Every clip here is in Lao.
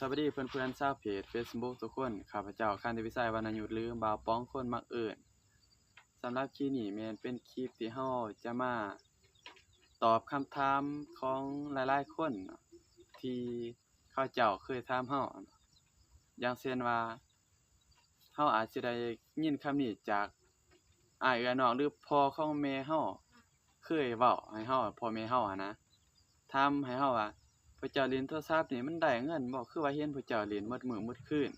ສະບາຍດີເພື່ອນໆຊາວເພຈເຟສບຸກທຸກຄົນ, ຂ້າພະເຈົ້າ ຄັນທິວິໄຊ ວັນນະຍຸດ ຫຼື ບ່າວປອງ ຄົນມັກເອີ້ນ. ສຳລັບຄລິບນີ້ແມ່ນເປັນຄລິບທີ່ເຮົາຈະມາຕອບຄຳຖາມຂອງຫຼາຍໆຄົນເນາະ ທີ່ເຂົາເຈົ້າເຄີຍຖາມເຮົາ, ຢ່າງເຊັ່ນວ່າ ເຮົາອາດຊິໄດ້ຍິນຄຳນີ້ຈາກອ້າຍເອື້ອຍນ້ອງ ຫຼື ພໍ່ຂອງແມ່ເຮົາເຄີຍເວົ້າໃຫ້ເຮົາ, ພໍ່ແມ່ເຮົາຫັ້ນນະ ຖາມໃຫ້ເຮົາວ່າ ພວກເຈົ້າຫຼິ້ນໂທລະສັບນີ້ມັນໄດ້ເງິນບໍ່? ຄືວ່າເຫັນພວກເຈົ້າຫຼິ້ນໝົດມື້ໝົດຄືນ,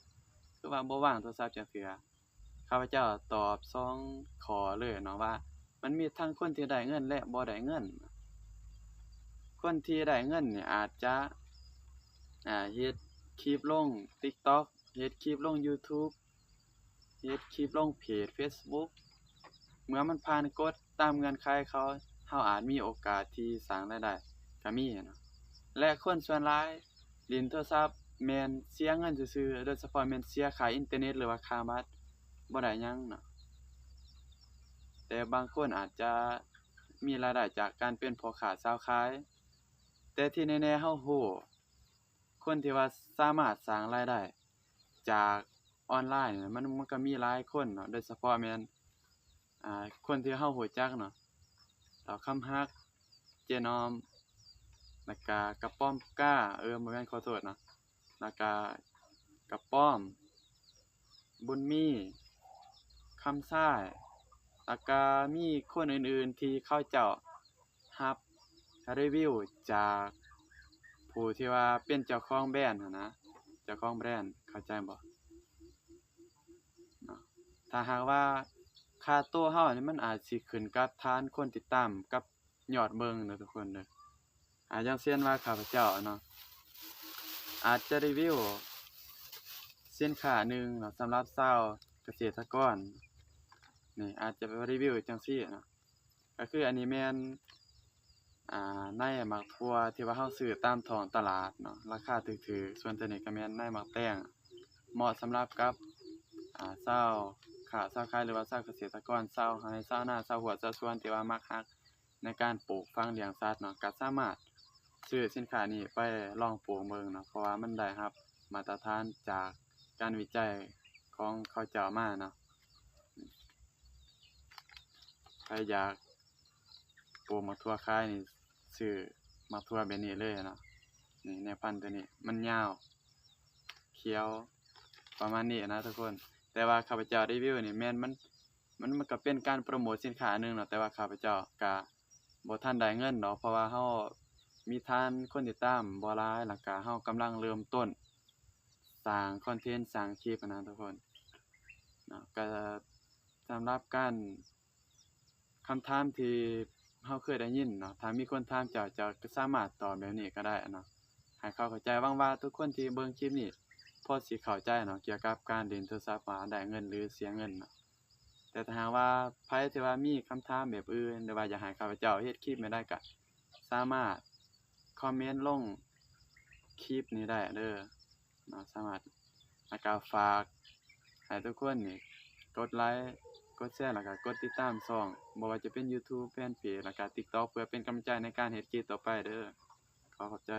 ຄືວ່າບໍ່ວາງໂທລະສັບຈັກເທື່ອ. ຂ້າພະເຈົ້າຕອບສອງຂໍ້ເລີຍເນາະວ່າ ມັນມີທັງຄົນທີ່ໄດ້ເງິນ ແລະ ບໍ່ໄດ້ເງິນ. ຄົນທີ່ໄດ້ເງິນນີ້ອາດຈະ ອ່າ ເຮັດຄລິບລົງ TikTok ເຮັດຄລິບລົງ YouTube ເຮັດຄລິບລົງເພຈ Facebook ເມື່ອມັນຜ່ານກົດຕາມເງື່ອນໄຂເຂົາ, ເຮົາອາດມີໂອກາດທີ່ສ້າງລາຍໄດ້ກໍມີເນາະ. ແລະ ຄົນສ່ວນຫຼາຍຫຼິ້ນໂທລະສັບແມ່ນເສຍເງິນຊື່ໆ, ໂດຍສະເພາະແມ່ນເສຍຄ່າອິນເຕີເນັດ ຫຼືວ່າຄ່າບັດ, ບໍ່ໄດ້ຫຍັງເນາະ. ແຕ່ບາງຄົນອາດຈະມີລາຍໄດ້ຈາກການເປັນພໍ່ຄ້າຊາວຂາຍ, ແຕ່ທີ່ແນ່ໆເຮົາຮູ້ ຄົນທີ່ວ່າສາມາດສ້າງລາຍໄດ້ຈາກອອນລາຍນີ້ ມັນ ມັນກໍມີຫຼາຍຄົນເນາະ, ໂດຍສະເພາະແມ່ນ ອ່າ ຄົນທີ່ເຮົາຮູ້ຈັກເນາະ, ເຕົ້າຄຳຮັກ, ເຈນ້ອມ, ແລ້ວກະກະປ້ອມກ້າ, ເອີ ບໍ່ແມ່ນ, ຂໍໂທດເນາະ, ແລ້ວກະກະປ້ອມ, ບຸນມີ, ຄຳຊາຍ, ແລ້ວກະມີຄົນອື່ນໆທີ່ເຂົາເຈົ້າ ຮັບຣີວິວຈາກຜູ້ທີ່ວ່າເປັນເຈົ້າຂອງແບຣນຫັ້ນນະ, ເຈົ້າຂອງແບຣນ, ເຂົ້າໃຈບໍ່ເນາະ? ຖ້າຫາກວ່າຄ່າໂຕເຮົານີ້ ມັນອາດຊິຂຶ້ນກັບຖານຄົນຕິດຕາມກັບຍອດເບິ່ງເດີທຸກຄົນເດີ. ອາ ຢ່າງເຊັ່ນວ່າຂ້າພະເຈົ້າເນາະ ອາດຈະຣີວິວສິນຄ້າໜຶ່ງເນາະ ສຳລັບຊາວກະເສດຕະກອນນີ້, ອາດຈະຣີວິວຈັ່ງຊີ້ເນາະ. ກໍຄືອັນນີ້ແມ່ນ ອ່າ ໃນໝາກຖົ່ວທີ່ວ່າເຮົາຊື້ຕາມທ້ອງຕະຫຼາດເນາະ ລາຄາຖືກໆ, ສ່ວນຕົວນີ້ກໍແມ່ນໃນໝາກແຕງ, ເໝາະສຳລັບກັບ ອ່າ ຊາວຄ້າຊາວຂາຍ ຫຼືວ່າຊາວກະເສດຕະກອນ, ຊາວໄຮ່ຊາວນາ, ຊາວຮົ້ວຊາວສວນ ທີ່ວ່າມັກຮັກໃນການປູກຝັງລ້ຽງສັດເນາະ, ກໍສາມາດຊື້ສິນຄ້ານີ້ໄປລອງປູກເບິ່ງເນາະ, ເພາະວ່າມັນໄດ້ຮັບມາດຕະຖານຈາກການວິໄຈຂອງເຂົາເຈົ້າມາເນາະ. ໃຜຢາກປູກໝາກຖົ່ວຂາຍນີ້ ຊື້ໝາກຖົ່ວແບບນີ້ເລີຍເນາະ. ນີ້ ແມ່ພັນຕົວນີ້ ມັນຍາວ ຂຽວ ປະມານນີ້ນະທຸກຄົນ. ແຕ່ວ່າຂ້າພະເຈົ້າຣີວິວນີ້ແມ່ນ ມັນ ມັນ ມັນກໍເປັນການໂປຣໂມດສິນຄ້າອັນໜຶ່ງເນາະ, ແຕ່ວ່າຂ້າພະເຈົ້າກະບໍ່ທັນໄດ້ເງິນດອກ ເພາະວ່າເຮົາມີຖານຄົນຕິດຕາມບໍ່ຫຼາຍ, ແລ້ວກະເຮົາກຳລັງເລີ່ມຕົ້ນສ້າງຄອນເທັນ ສ້າງຄລິບຫັ້ນນະທຸກຄົນເນາະ. ກະສຳລັບການ ຄຳຖາມທີ່ເຮົາເຄີຍໄດ້ຍິນເນາະ, ຖ້າມີຄົນຖາມເຈົ້າ, ເຈົ້າກໍສາມາດຕອບແບບນີ້ກໍໄດ້ເນາະ ໃຫ້ເຂົາເຂົ້າໃຈ. ຫວັງວ່າທຸກຄົນທີ່ເບິ່ງຄລິບນີ້ພໍຊິເຂົ້າໃຈເນາະ ກ່ຽວກັບການຫຼິ້ນໂທລະສັບວ່າໄດ້ເງິນ ຫຼື ເສຍເງິນເນາະ. ແຕ່ຖ້າຫາກວ່າໃຜທີ່ວ່າມີຄຳຖາມແບບອື່ນ ຫຼືວ່າຢາກໃຫ້ຂ້າພະເຈົ້າເຮັດຄລິບແນວໃດ ກໍສາມາດຄອມເມັນລົງຄລິບນີ້ໄດ້ເດີເນາະ, ສາມາດ ແລ້ວກໍຝາກໃຫ້ທຸກຄົນນີ້ກົດໄລ ກົດແຊ ແລ້ວກໍກົດຕິດຕາມຊ່ອງ ບໍ່ວ່າຈະເປັນ YouTube ແຟນເພຈ ແລ້ວກໍ TikTok ເພື່ອເປັນກຳລັງໃຈໃນການເຮັດຄລິບຕໍ່ໄປເດີ. ຂໍຂອບໃຈ.